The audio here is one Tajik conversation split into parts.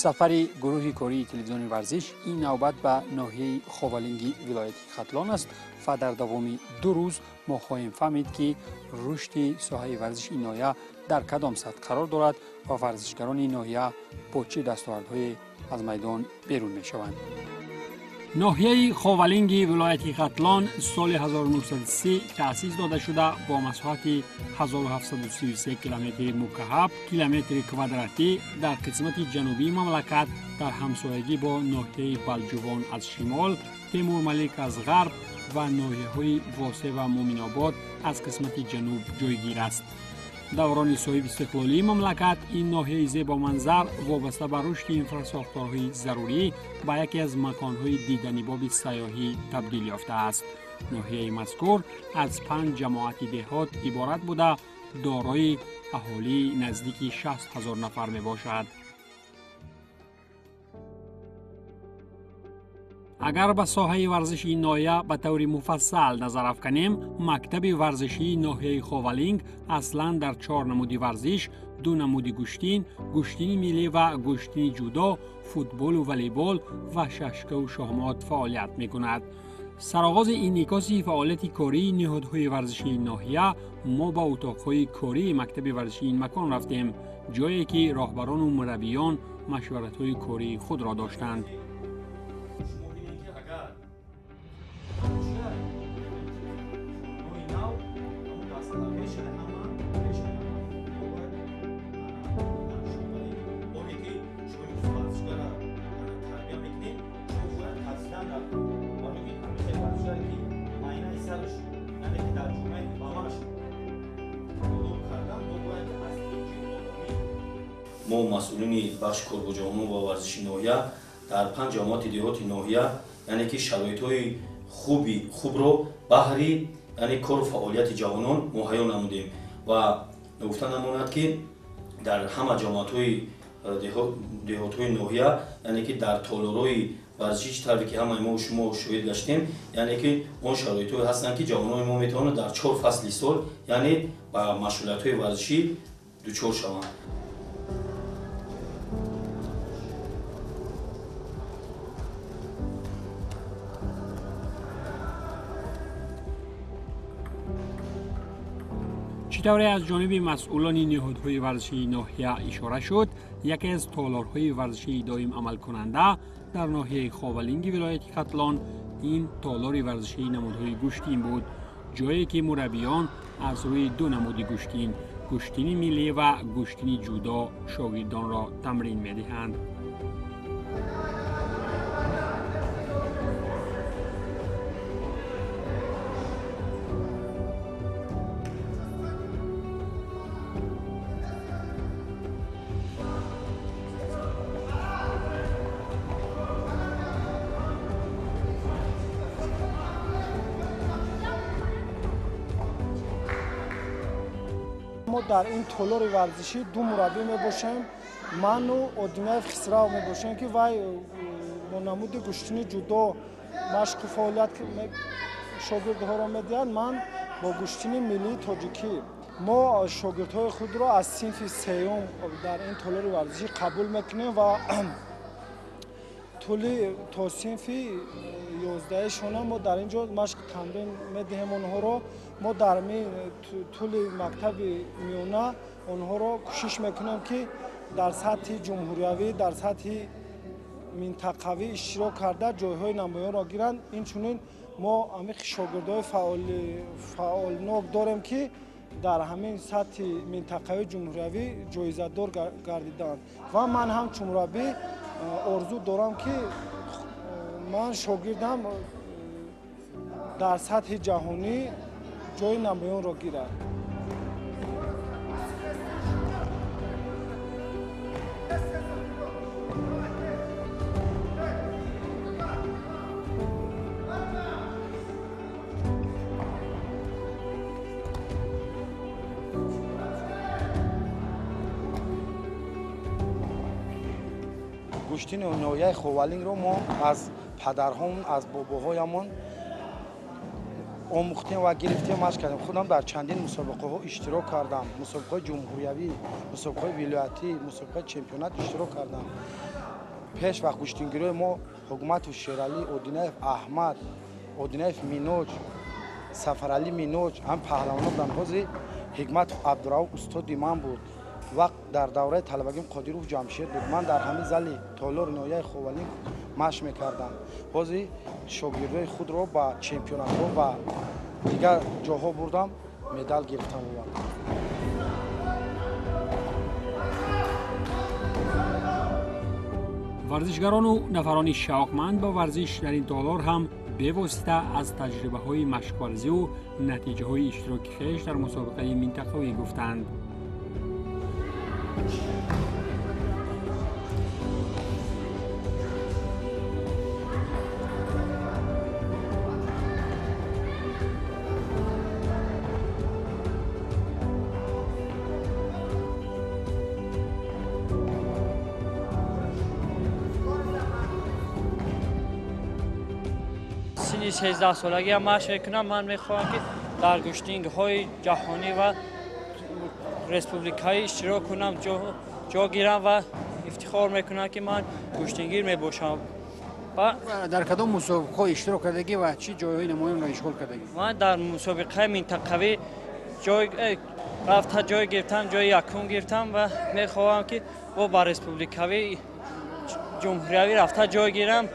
Сафари гурӯҳи кории телевизиони варзиш ин навбат ба ноҳияи Ховалинги вилояти Хатлон аст ва дар давоми 2 рӯз мо хоҳем фаҳмид, ки рушди соҳаи варзиши ин ноҳия дар кадом сатҳ қарор дорад ва варзишгарони ноҳия бо чӣ дастовардҳое аз майдон берун мешаванд. Ноҳияи Ховалинги вилояти Хатлон соли 1903 таъсис дода шуда бо масоҳати 1733 километри мукааб километри квадратӣ дар қисмати ҷанубии мамлакат дар ҳамсоягӣ бо ноҳияи Балҷувон аз шимол, Темурмалик аз ғарб ва ноҳияҳои Восе ва Муминобод аз қисмати ҷануб ҷойгир аст. Даврони соҳиби истиқлолии мамлакат ин ноҳияи зебоманзар вобаста ба рушди инфрасохторҳои зарурӣ ба яке аз маконҳои диданибоби сайёҳӣ табдил ёфтааст. Ноҳияи мазкур аз 5 ҷамоати деҳот иборат буда, дорои аҳолии наздики 60 000 нафар мебошад. Агар ба соҳаи варзиши ин ноҳия ба таври муфассал назар афканем, мактаби варзишии ноҳияи Ховалинг аслан дар 4 намуди варзиш, 2 намуди гӯштин, гӯштини миллӣ ва гӯштини ҷудо, футболу волейбол ва шашкаву шоҳмот фаъолият мекунад. Сароғози инъикоси фаъолияти кории ниҳодҳои варзишии ноҳия мо ба утоқҳои кории мактаби варзишии ин макон рафтем, ҷое ки роҳбарону мураббиён машваратҳои кории худро доштанд. Мо масъулини бахши кор бо ҷавонон ва варзиши ноҳия дар 5 ҷамоати деҳоти ноҳия, яъне ки шароитҳои хубро баҳри яъне кору фаъолияти ҷавонон муҳайё намудем ва гуфта намонад, ки дар ҳама ҷамоатҳои деҳотҳои ноҳия, яъне ки дар толорҳои варзишӣ, чӣ тавре ки ҳамаи мо шумо шоҳид гаштем, яъне ки он шароитҳое ҳастанд, ки ҷавонони мо метавонанд дар 4 фасли сол, яъне ба машғулиятҳои варзишӣ дучор шаванд. Чӣ тавре аз ҷониби масъулони ниҳодҳои варзишии ноҳия ишора шуд, яке аз толорҳои варзишии доим амалкунанда дар ноҳияи Ховалинги вилояти Хатлон ин толори варзишии намудҳои гӯштин буд, ҷое ки мураббиён аз рӯи 2 намуди гӯштин, гӯштини миллӣ ва гӯштини ҷудо шогирдонро тамрин медиҳанд. Мо дар ин толори варзишӣ 2 мураббӣ мебошем, ману Одинаев Хисрав мебошем, ки вай бо намуди гӯштини ҷудо машқу фаъолият шогирдҳоро медиҳад, ман бо гӯштини миллии тоҷикӣ. Мо шогирдҳои худро аз синфи 3 дар ин толори варзишӣ қабул мекунем ва тӯли то синфи 11-шона мо дар ин ҷо машқ тамрин медиҳем онҳоро. Мо дар тӯли мактаби миёна онҳоро кӯшиш мекунем, ки дар сатҳи ҷумҳуриявӣ, дар сатҳи минтақавӣ иштирок карда ҷойҳои намоёнро гиранд. Инчунин мо ҳамин шогирдҳои фаъолнок дорем, ки дар ҳамин сатҳи минтақавии ҷумҳуриявӣ ҷоизадор гардиданд ва ман ҳамчун мураббӣ орзу дорам, ки ман шогирдам дар сатҳи ҷаҳонӣ ҷои намоёнро гирад. Гӯштини ноҳияи Ховалингро мо аз падарҳомон, аз бобоҳоямон омӯхтем ва гирифтем, машқ кардем. Худам дар чандин мусобиқаҳо иштирок кардам, мусобиқаҳои ҷумҳуриявӣ, мусобиқаҳои вилоятӣ, мусобиқаи чемпионат иштирок кардам. Пеш вақт гӯштингирои мо Ҳукматов Шералӣ, Одинаев Аҳмад, Одинаев Миноҷ, Сафаралӣ Миноҷ ҳам паҳлавонҳо буданд. Ҳозир Ҳикматов Абдурауф устоди ман буд. Вақт дар давраи талабагим Қодиров Ҷамшед буд. Ман дар ҳамин зали толори ноҳияи Ховалинг машқ мекардам. Ҳозир шогирдои худро ба чемпионатҳо ва дигар ҷоҳо бурдам, медал гирифтам овардам. Варзишгарону нафарони шавқманд ба варзиш дар ин толор ҳам бевосита аз таҷрибаҳои машқварзиву натиҷаҳои иштироки хеш дар мусобиқаи минтақавӣ гуфтанд. Синни 13 солагиам машқ мекунам. Ман мехоҳам, ки дар гӯштингҳои ҷаҳонӣ ва республикаӣ иштирок кунам, ҷо гирам ва ифтихор мекунам, ки ман гӯштингир мебошам. Дар кадом мусобиқаҳо иштирок кардагӣ ва чӣ ҷойҳои намоёнро ишғол кардагӣ? Ман дар мусобиқаи минтақавӣ рафта ҷой гирифтам, ҷои якум гирифтам ва мехоҳам, ки бо ба республикавӣ, ҷумҳуриявӣ рафта ҷой гирам.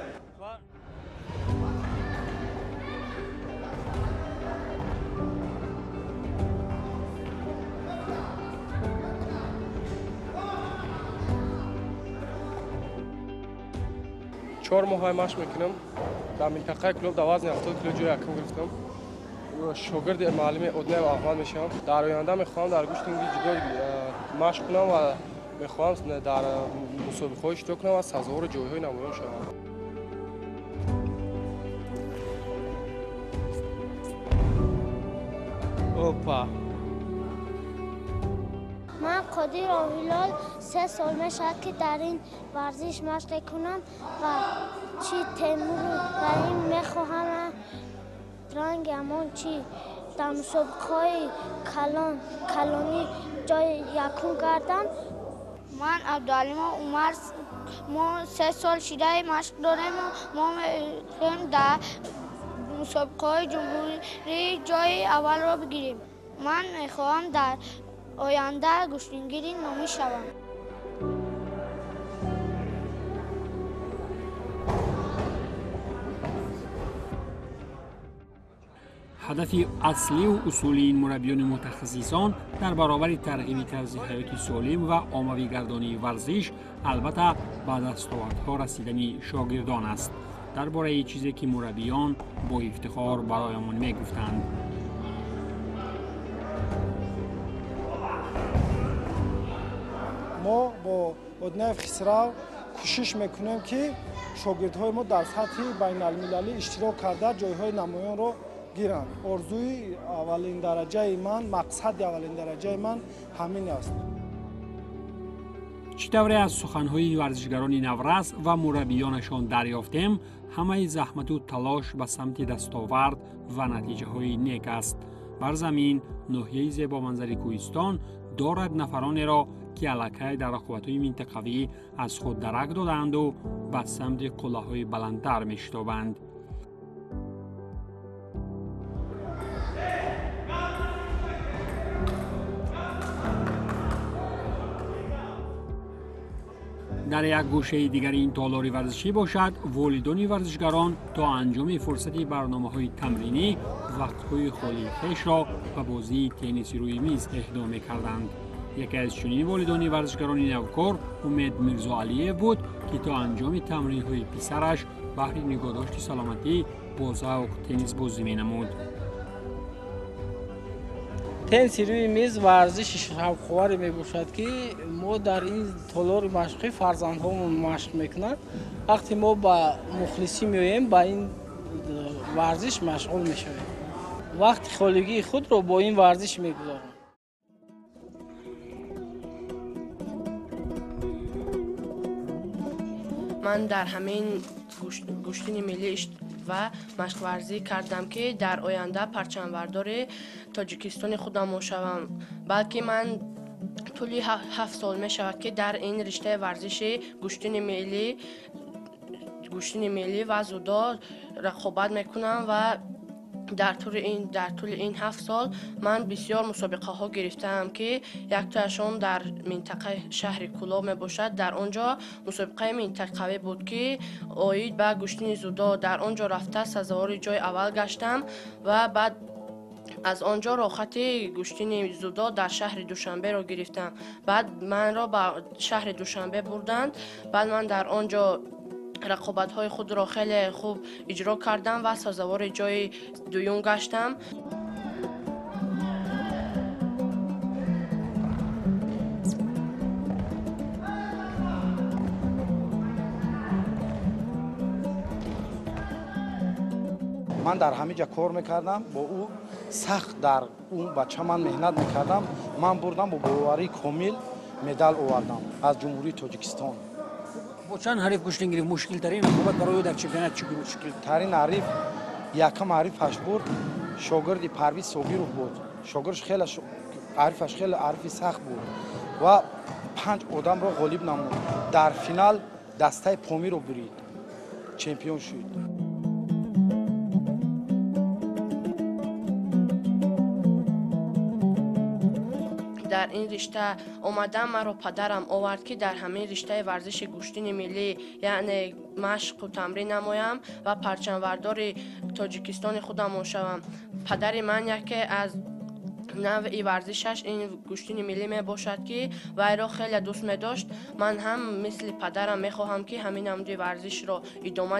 Чор моҳай машқ мекунам. Дар минтақаи клуб дар вазни 70 кило ҷои якум гирифтам. Шогирди муаллими Одинаев Аҳмад мешавам. Дар оянда мехоҳам дар гӯштинги ҷудо машқ кунам ва мехоҳам дар мусобиқаҳо иштирок кунам ва сазовори ҷойҳои намоён шавам. Опа! Ман Қодиров Ҳилол, 3 сол мешавад, ки дар ин варзиш машқ мекунам ва чӣ Темуру дар ин мехоҳам ранги ҳамон чӣ дар мусобиқаҳои калонӣ ҷои якум гардам. Ман Абдуалимов Умар, мо 3 сол шидаи машқ дорем. Мо мехоҳем дар мусобиқаҳои ҷумҳурӣ ҷои аввалро бигирем. Ман мехоҳам дар оянда гӯштингири номӣ шавам. Ҳадафи аслию усулии ин мураббиёни мутахассисон дар баробари тарғиби тарзи ҳаёти солим ва оммавигардонии варзиш албатта ба дастовардҳо расидани шогирдон аст. Дар бораи чизе ки мураббиён бо ифтихор бароямон мегуфтанд. Мо бо Одинаев Хисрав кӯшиш мекунем, ки шогирдҳои мо дар сатҳи байналмилалӣ иштирок карда ҷойҳои намоёнро гиранд. Орзуи аввалин дараҷаи ман, мақсади аввалин дараҷаи ман ҳамин аст. Чӣ тавре аз суханҳои варзишгарони наврас ва мураббиёнашон дарёфтем, ҳамаи заҳмату талош ба самти дастовард ва натиҷаҳои нек аст. Бар замин ноҳияи зебоманзари Кӯҳистон дорад нафаронеро, ки аллакай дар рақобатҳои минтақавӣ аз худ дарак додаанду ба самти қуллаҳои баландтар мешитобанд. Дар як гӯшаи дигари ин толори варзишӣ бошад, волидони варзишгарон то анҷоми фурсати барномаҳои тамринӣ вақтҳои холии хешро ба бозии тенниси рӯи миз эҳдо мекарданд. Яке аз чунин волидони варзишгарони навкор Умед Мирзоалиев буд, ки то анҷоми тамринҳои писараш баҳри нигоҳдошти саломатӣ бо завқ теннисбозӣ менамуд. Тенниси рӯи миз варзиши шавқоваре мебошад, ки мо дар ин толори машқӣ фарзандҳомон машқ мекунанд. Вақте мо ба мухлисӣ меоем, ба ин варзиш машғул мешавем. Вақти холигии худро бо ин варзиш мегузорам. Ман дар ҳамин гӯштини миллӣ ва машқварзӣ кардам, ки дар оянда парчамбардори Тоҷикистони худамон шавам. Балки ман тӯли 7 сол мешавад, ки дар ин риштаи варзиши гӯштини миллӣ ва дзюдо рақобат мекунам ва дар тӯли ин 7 сол ман бисёр мусобиқаҳо гирифтаам, ки яктояшон дар минтақаи шаҳри Кӯлоб мебошад. Дар он ҷо мусобиқаи минтақавӣ буд, ки оид ба гӯштини дзюдо. Дар он ҷо рафта, сазовори ҷои аввал гаштам ва баъд аз он ҷо роҳхати гӯштини дзюдо дар шаҳри Душанберо гирифтам. Баъд манро ба шаҳри Душанбе бурданд. Баъд ман дар он ҷо рақобатҳои худро хеле хуб иҷро кардам ва сазовори ҷои дуюм гаштам. Ман дар ҳамин ҷа кор мекардам бо ӯ. Сахт дар ӯ бача ман меҳнат мекардам. Ман бурдам, бо боварии комил медал овардам аз Ҷумҳурии Тоҷикистон. Бо чанд ҳариф гӯштин гирифт? Мушкилтарин рақобат барои ӯ дар чемпионат чӣ буд? Мушкилтарин ҳариф, якам ҳарифаш буд, шогирди Парвиз Собиров буд. Шогирдш хеле, ҳарифаш хеле ҳарифи сахт буд ва панҷ одамро ғолиб намуд. Дар финал дастаи Помиро бурид, чемпион шуд. Дар ин ришта омадам, маро падарам овард, ки дар ҳамин риштаи варзиши гӯштини миллӣ, яъне машқу тамрин намоям ва парчамбардори Тоҷикистони худамон шавам. Падари ман яке аз навъи варзишаш ин гӯштини миллӣ мебошад, ки вайро хеле дӯст медошт. Ман ҳам мисли падарам мехоҳам, ки ҳамин намуди варзишро идома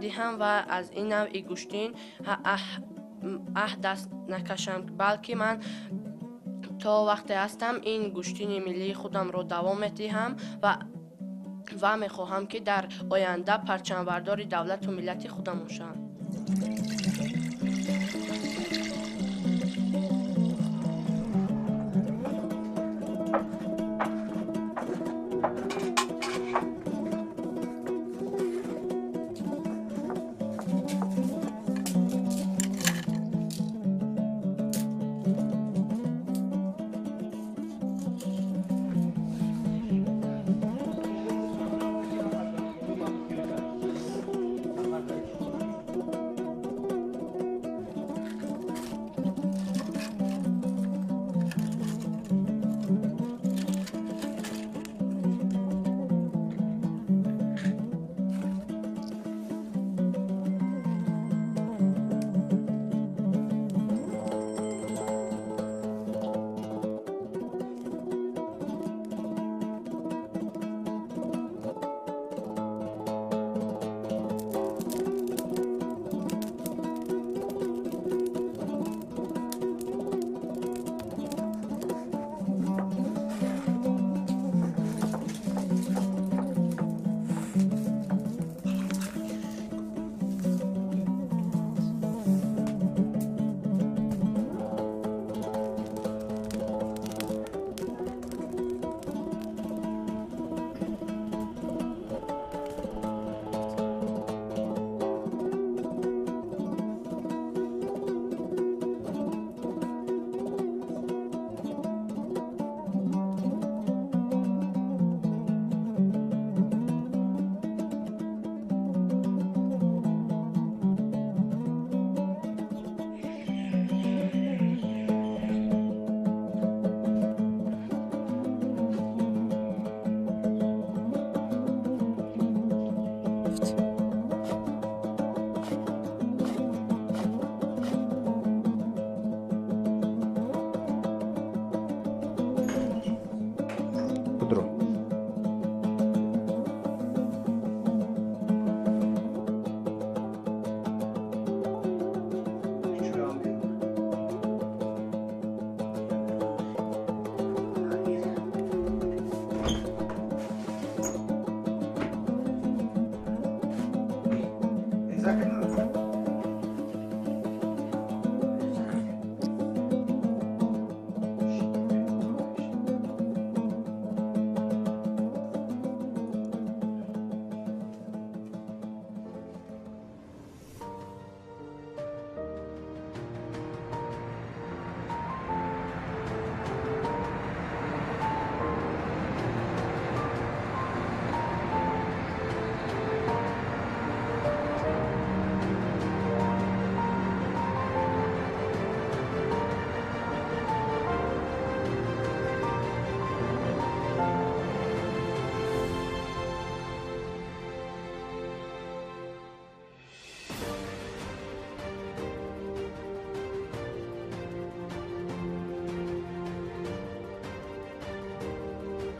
диҳам ва аз ин навъи гӯштин даст накашам, балки ман то вақте ҳастам, ин гӯштини миллии худамро давом медиҳам ва мехоҳам, ки дар оянда парчамбардори давлату миллати худамон шавам.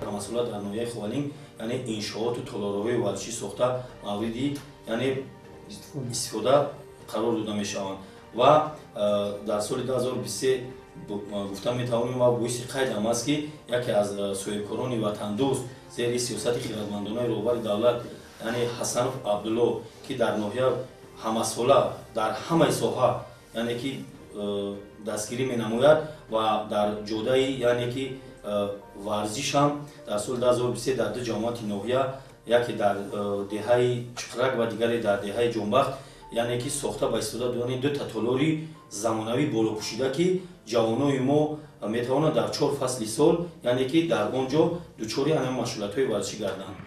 Масъулият дар ноҳияи Ховалинг, яъне иншооту толорҳои варзишӣ сохта мавриди яъне истифода қарор дода мешаванд ва дар соли 2023 гуфта метавонем ва боиси қайд ҳам аст, ки яке аз соҳибкорони ватандӯст зери сиёсати хиратмандонаи роҳбари давлат, яъне Ҳасанов Абдулло, ки дар ноҳия ҳамасола дар ҳамаи соҳа яъне ки дастгирӣ менамояд ва дар ҷодаи яъне ки варзиш ҳам дар соли 2023 дар ду ҷамоати ноҳия, яке дар деҳаи Чиқрак ва дигаре дар деҳаи Ҷонбахт, яъне ки сохта ба истифода додани дута толори замонавӣ болопӯшида, ки ҷавонои мо метавонанд дар 4 фасли сол яъне ки дар он ҷо дучори ана машғулиятҳои варзишӣ гарданд.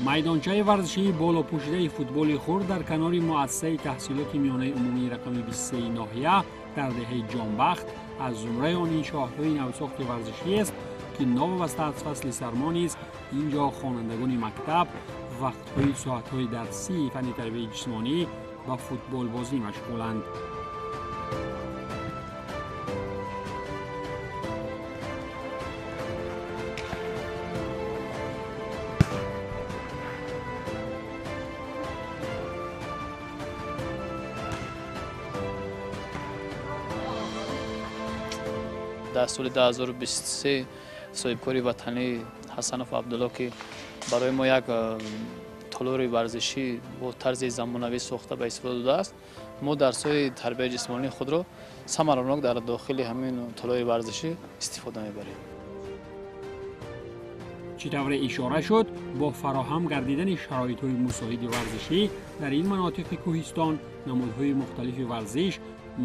Майдончаи варзишии болопӯшидаи футболи хурд дар канори муассисаи таҳсилоти миёнаи умумии рақами 23 ноҳия дар деҳаи Ҷонбахт аз зумраи он иншоотҳои навсохти варзишиест, ки новобаста аз фасли сармо низ ин ҷо хонандагони мактаб вақтҳои соатҳои дарсии фанни тарбияи ҷисмонӣ ба футболбозӣ машғуланд. Дар соли 2023 соҳибкори ватанӣ Ҳасанов Абдулло, ки барои мо як толори варзишӣ бо тарзи замонавӣ сохта ба истифода додааст, мо дарсҳои тарбияи ҷисмонии худро самаранок дар дохили ҳамин толори варзишӣ истифода мебарем. Чӣ тавре ишора шуд, бо фароҳам гардидани шароитҳои мусоиди варзишӣ дар ин манотиқи кӯҳистон намудҳои мухталифи варзиш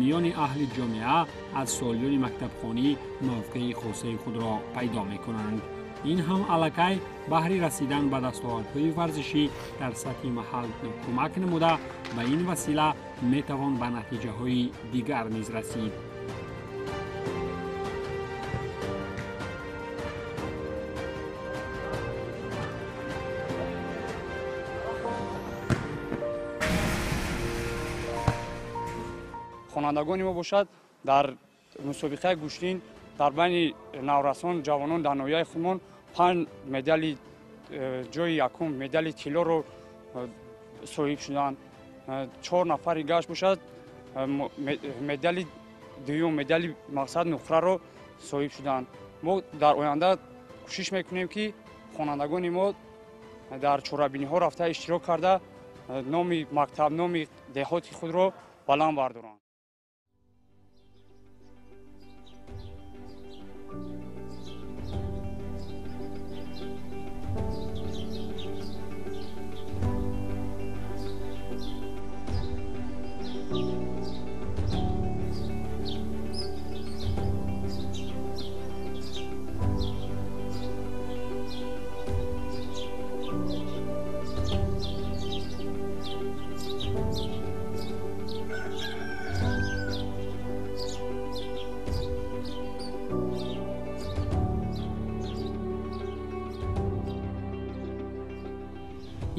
миёни аҳли ҷомеа аз солиёни мактабхонӣ мавқеи хосаи худро пайдо мекунанд. Ин ҳам аллакай баҳри расидан ба дастовардҳои варзишӣ дар сатҳи маҳал кӯмак намуда, ба ин васила метавон ба натиҷаҳои дигар низ расид. Хонандагони мо бошад дар мусобиқаи гӯштин дар байни наврасон ҷавонон дар ноҳияи худмон 5 медали ҷои якум, медали тиллоро соҳиб шуданд. 4 нафари гашт бошад медали дуюм, медали мақсад нуқраро соҳиб шуданд. Мо дар оянда кӯшиш мекунем, ки хонандагони мо дар чорабиниҳо рафта иштирок карда номи мактаб, номи деҳоти худро баланд бардоранд.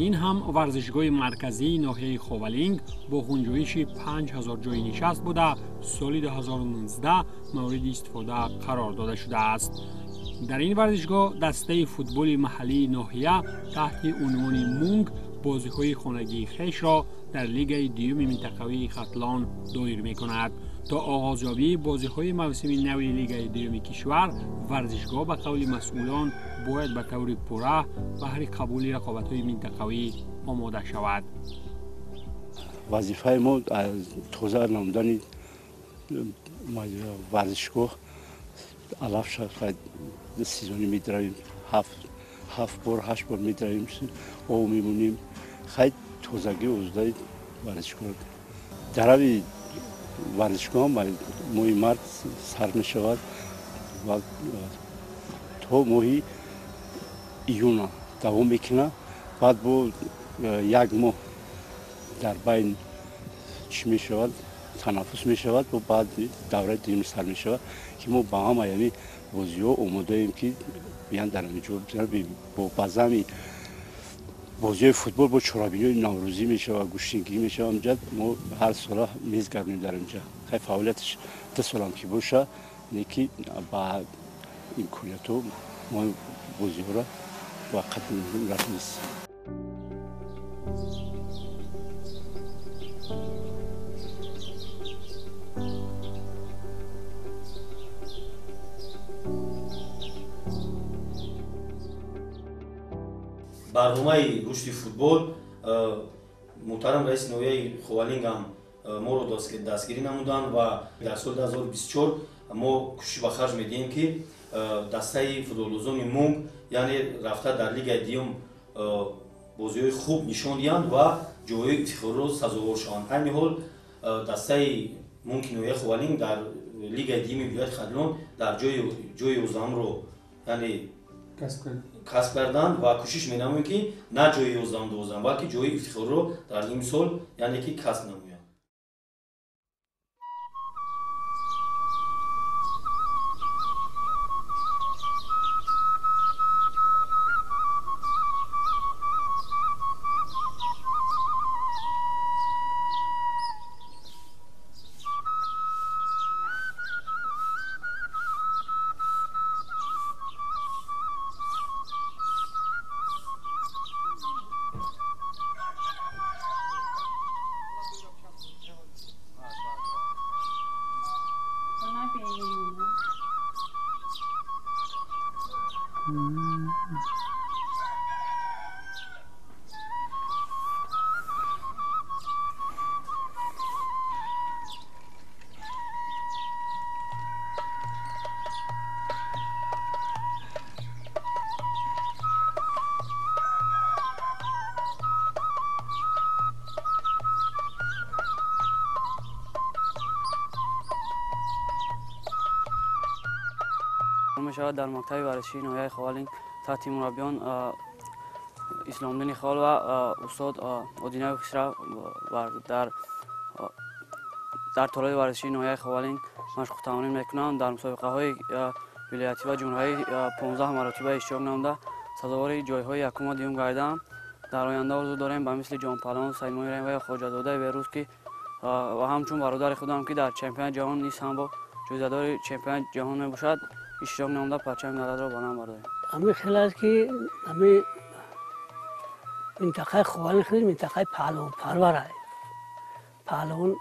Ин ҳам варзишгоҳи марказии ноҳияи Ховалинг бо ғунҷоиши 5000 ҷойи нишаст буда, соли 2019 мавриди истифода қарор дода шудааст. Дар ин варзишгоҳ дастаи футболи маҳаллии ноҳия таҳти унвони Мунг бозиҳои хонагии хешро дар лигаи дуюми минтақавии Хатлон доир мекунад. То оғозёбии бозиҳои мавсими нави лигаи дуюми кишвар, варзишгоҳ ба қавли масъулон бояд ба таври пурра баҳри қабули рақобатҳои минтақавӣ омода шавад. Вазифаи мо тоза намудани варзишгоҳ, алаф сезонӣ медравем, 7 бор 8 бор медравем, об мемонем, хай тозагӣ озудаи варзишгоҳ. Дарави варзишгоҳ моҳи март сар мешавад ва то моҳи июна давом мекунад. Баъд бо як моҳ дар байн чӣ мешавад, танаффус мешавад, бо баъд давраи дуюм сар мешавад, ки мо ба ҳама яъне бозиҳо омодаем, ки биян дар ҳамин ҷо бо базами Бозиҳои футбол бо чорабиниҳои наврӯзӣ мешавад, гӯштингирӣ мешавад. Онҷа мо ҳар сола мезгардонем дар онҷа. Хай фаъолияташ 2 солам ки боша, не ки ба имкониятҳо мо бозиҳоро муваққат нест. Барномаи рушди футбол муҳтарам раиси ноҳияи Ховалинг ҳам моро дастгирӣ намуданд ва дар соли 2024 мо кӯшиш ба харҷ медиҳем, ки дастаи футболбозони Мунг, яъне рафта дар лигаи дуюм бозиҳои хуб нишон диҳанд ва ҷойҳои ифтихориро сазовор шаванд. Айни ҳол дастаи Мунги ноҳияи Ховалинг дар лигаи дуюми вилояти Хатлон дар ҷои 11-ро яъне касб карданд ва кӯшиш менамоем, ки на ҷои 11-12, балки ҷои ифтихориро дар ин сол яъне ки касб намоянд. мешавад дар мактаби варзишии ноҳияи Ховалинг таҳти мураббиён Исломдини Хол ва устод Одинаев Хусрав дар толори варзишии ноҳияи Ховалинг машқу тамрин мекунам. Дар мусобиқаҳои вилоятӣ ва ҷумҳуриявӣ 15 маротиба иштирок намуда сазовори ҷойҳои якум ва дуюм гардидаам. Дар оянда орзу дорем ба мисли Ҷонпалон, Саидмои Раҳим ва Хоҷазодаи Берӯз, ки ва ҳамчун бародари худам, ки дар чемпионати ҷаҳон низ ҳам бо ҷоизадори чемпионати ҷаҳон мебошад, иштирок намуда парчами давлатро баланд бардорем. Ҳамин хел аст, ки ҳамин минтақаи Ховалинг хеле минтақаи паҳлавонпарвар аст. Паҳлавон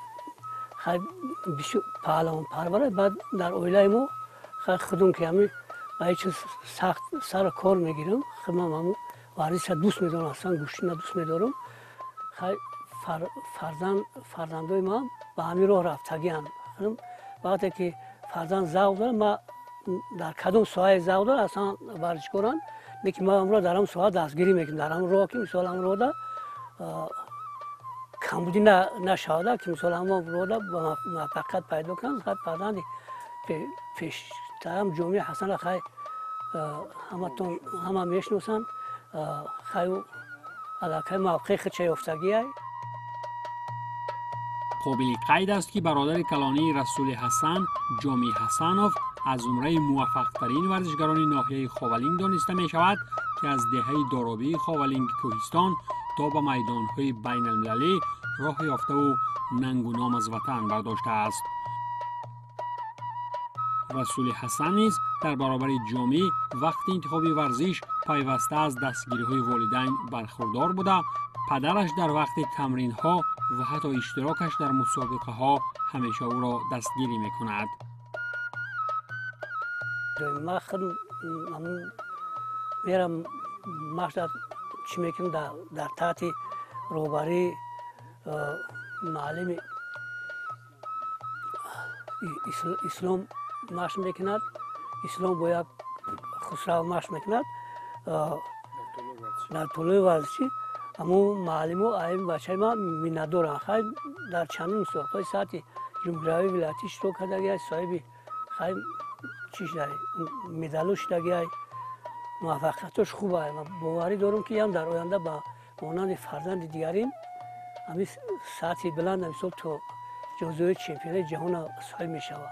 паҳлавонпарвар аст. Баъд дар оилаи мо худум ки ҳамин ба ҳеҷ чиз сахт сару кор мегирам, худам ҳамун варзиша дӯст медорам, аслан гӯштина дӯст медорам. Фарзандои ман ба ҳамин роҳ рафтагианд. Вақте ки фарзанд завқ дорад, ман дар кадом соҳае завқ дорад, аслан варзишкоранд, лекин ман амро дар ҳамон соҳа дастгирӣ мекунам, дар ҳамон роҳ, ки мисол ҳамон роҳда камбудӣ нашавада, ки мисол ҳамон роҳда ба муваффақият пайдо кунанд. Фарзанди пештарам Ҷомеи Ҳасана хай ҳаматон ҳама мешиносанд, хай аллакай мавқеи худша ёфтагиай. Қобили қайд аст, ки бародари калонии Расули Ҳасан, Ҷомӣ Ҳасанов, аз зумраи муваффақтарин варзишгарони ноҳияи Ховалинг дониста мешавад, ки аз деҳаи доробии Ховалинги кӯҳистон то ба майдонҳои байналмилалӣ роҳ ёфтаву нангу ном аз ватан бардоштааст. Расули Ҳасан низ дар баробари Ҷомӣ вақти интихоби варзиш пайваста аз дастгириҳои волидайн бархурдор буда, падараш дар вақти тамринҳо ва ҳатто иштирокаш дар мусобиқаҳо ҳамеша ӯро дастгирӣ мекунад. Ман худ мерам машқ чӣ мекунам дар таҳти роҳбарии муаллими Ислом машқ мекунад. Ислом бо як Хусрав машқ мекунад дар толори варзишӣ. Ҳамун муаллиму ин бачаи ман миннатдоранд. Хай дар чандин мусобиқаҳои сатҳи ҷумҳуриявӣ вилоятӣ иштирок кардагиай, соҳиби хай чӣ шудай медалҳо шудагиай, муваффақиятҳош хуб ай. Ман боварӣ дорам, ки ям дар оянда ба монанди фарзанди дигарим ҳамин сатҳи баланд, мисол то ҷоизаҳои чемпионати ҷаҳона соҳиб мешавад.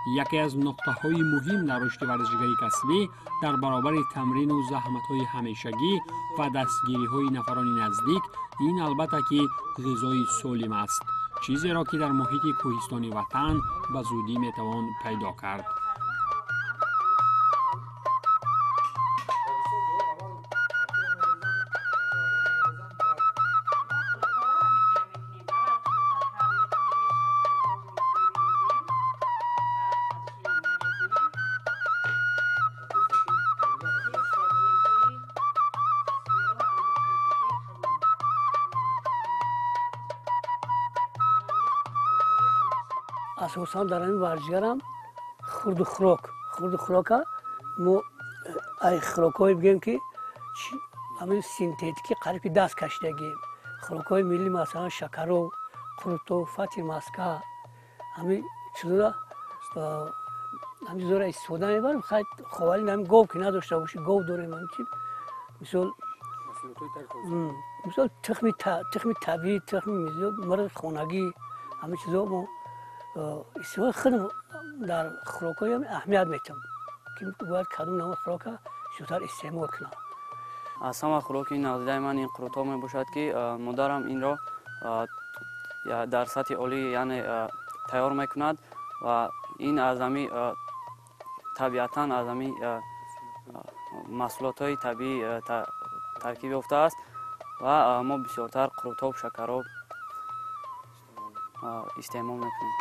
Яке аз нуқтаҳои муҳим дар рушди варзишгари касбӣ дар баробари тамрину заҳматҳои ҳамешагӣ ва дастгириҳои нафарони наздик ин албатта ки ғизои солим аст, чизеро ки дар муҳити кӯҳистони ватан ба зудӣ метавон пайдо кард. Асосан дар ҳамин варзишгарам хурду хӯрок, хурду хӯрока мо ай хӯрокҳое бигӯем ки ҳамин синтетикӣ қариб ки даст кашидагием. Хӯрокҳои миллӣ масалан шакаров, қурутов, фатир маска, ҳамин чизора ҳамин чизора истифода мебарем. Хай ховалин ҳамин гов ки надошта бошӣ, гов дорем, ҳамин чи мисол тухми табиӣ, тухми мирғи хонагӣ, ҳамин чизо мо истифода худам дар хӯрокҳоям аҳамият метиҳам ки бояд кадом намуд хӯрока зиёдтар истеъмол кунам. Аз ҳама хӯроки нағзидаи ман ин қурутҳо мебошад ки модарам инро дар сатҳи олӣ яъне тайёр мекунад ва ин аз ҳами табиатан аз ҳами маҳсулотҳои табиӣ таркиб ёфтааст ва мо бисёртар қурутоб, шакароб истеъмол мекунем.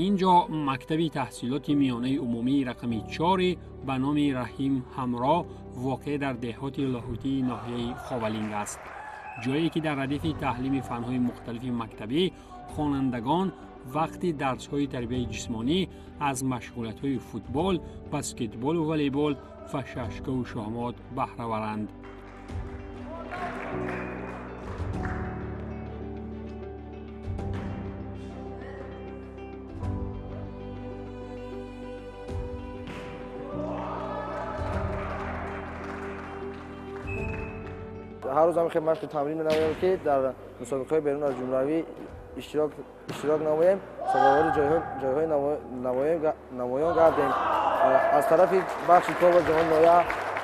Инҷо мактаби таҳсилоти миёнаи умумии рақами 4 ба номи Раҳим Ҳамроҳ воқеъ дар деҳоти Лоҳутии ноҳияи Ховалинг аст, ҷое ки дар радифи таълими фанҳои мухталифи мактабӣ хонандагон вақти дарсҳои тарбияи ҷисмонӣ аз машғулиятҳои футбол, баскетболу волейбол ва шашкаву шоҳмот баҳраваранд. Ҳар рӯз ҳам машқи тамрин менамоем, ки дар мусобиқаҳои берун аз ҷумҳуравӣ иштирок намоем, сазовори ҷойҳои намоён гардем. Аз тарафи бахши кор ва ҷавонони ноҳия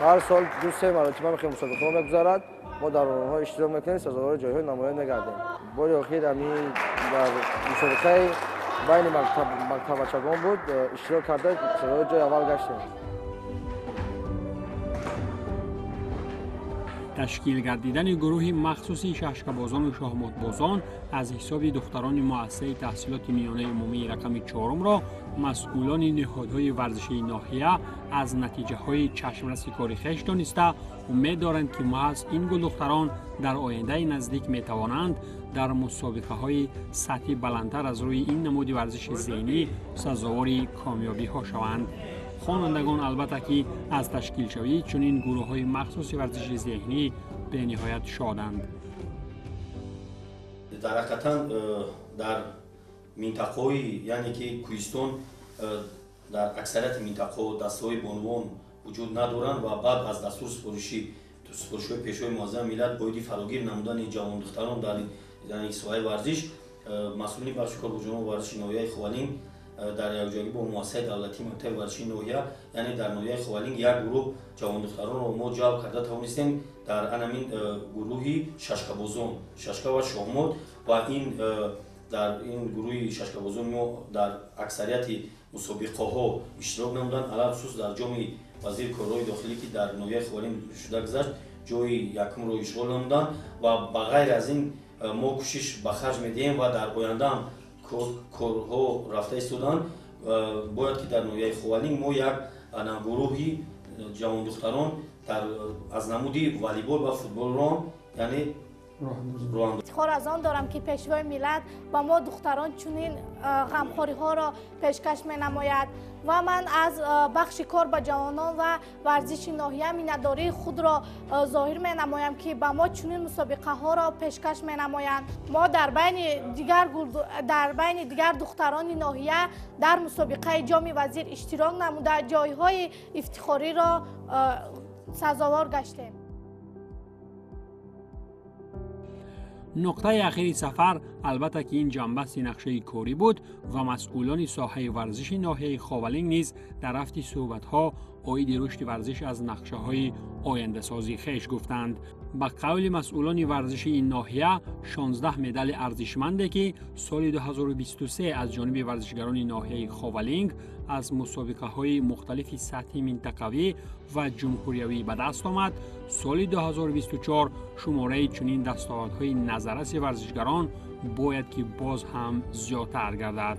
ҳар сол 2-3 маротиба мусобиқаҳо мегузарад. Мо дар онҳо иштирок мекунем, сазовори ҷойҳои намоён мегардем. Бори охир ҳамин дар мусобиқаи байни мактаббачагон буд, иштирок карда сазовори ҷои аввал гаштем. Ташкил гардидани гурӯҳи махсуси шашкабозону шоҳмотбозон аз ҳисоби духтарони муассисаи таҳсилоти миёнаи умумии рақами 4-ро масъулони ниҳодҳои варзишии ноҳия аз натиҷаҳои чашмраси кори хеш дониста, умед доранд, ки маҳз ин гулдухтарон дар ояндаи наздик метавонанд дар мусобиқаҳои сатҳи баландтар аз рӯи ин намуди варзиши зеҳнӣ сазовори комёбиҳо шаванд. Хонандагон албатта ки аз ташкилшавии чунин гурӯҳҳои махсуси варзиши зеҳнӣ бениҳоят шоданд. Дар ҳақиқатан дар минтақаҳои, яъне ки кӯҳистон, дар аксарияти минтақаҳо дастаҳои бонувон вуҷуд надоранд ва баъд аз дастур супоришҳои Пешвои муаззами миллат оиди фарогир намудани ҷавондухтарон дар соҳаи варзиш, масъулини бахши кор бо ҷавонон ва варзиши ноҳияи Ховалинг дар якҷоягӣ бо муассисаи давлатии мактаби варзишии ноҳия, яъне дар ноҳияи Ховалинг як гурӯҳ ҷавондухтаронро мо ҷалб карда тавонистем дар анамин гурӯҳи шашкабозон, шашка ва шоҳмот. Ва ин дар ин гурӯҳи шашкабозон мо дар аксарияти мусобиқаҳо иштирок намуданд. Алалхусус дар ҷоми вазири корҳои дохилӣ, ки дар ноҳияи Ховалинг шуда гузашт, ҷои якумро ишғол намуданд ва ба ғайр аз ин мо кӯшиш ба харҷ медиҳем ва дар оянда ҳам корҳо рафта истоданд. Бояд ки дар ноҳияи Ховалинг мо як гурӯҳи ҷавондухтарон аз намуди волейбол ва футболро, яъне ифтихор аз он дорам, ки Пешвои миллат ба мо духтарон чунин ғамхориҳоро пешкаш менамояд ва ман аз бахши кор ба ҷавонон ва варзиши ноҳия миннатдории худро зоҳир менамоям, ки ба мо чунин мусобиқаҳоро пешкаш менамоянд. Мо дар байни дигар духтарони ноҳия дар мусобиқаи ҷоми вазир иштирок намуда, ҷойҳои ифтихориро сазовор гаштем. Нуқтаи ахири сафар албатта ки ин ҷанбасти нақшаи корӣ буд ва масъулони соҳаи варзиши ноҳияи Ховалинг низ дар рафти суҳбатҳо оиди рушди варзиш аз нақшаҳои ояндасозии хеш гуфтанд. Ба қавли масъулони варзиши ин ноҳия, 16 медали арзишманде, ки соли 2023 аз ҷониби варзишгарони ноҳияи Ховалинг аз мусобиқаҳои мухталифи сатҳи минтақавӣ ва ҷумҳуриявӣ ба даст омад, соли 2024 шумораи чунин дастовардҳои назарраси варзишгарон бояд ки боз ҳам зиёдтар гардад.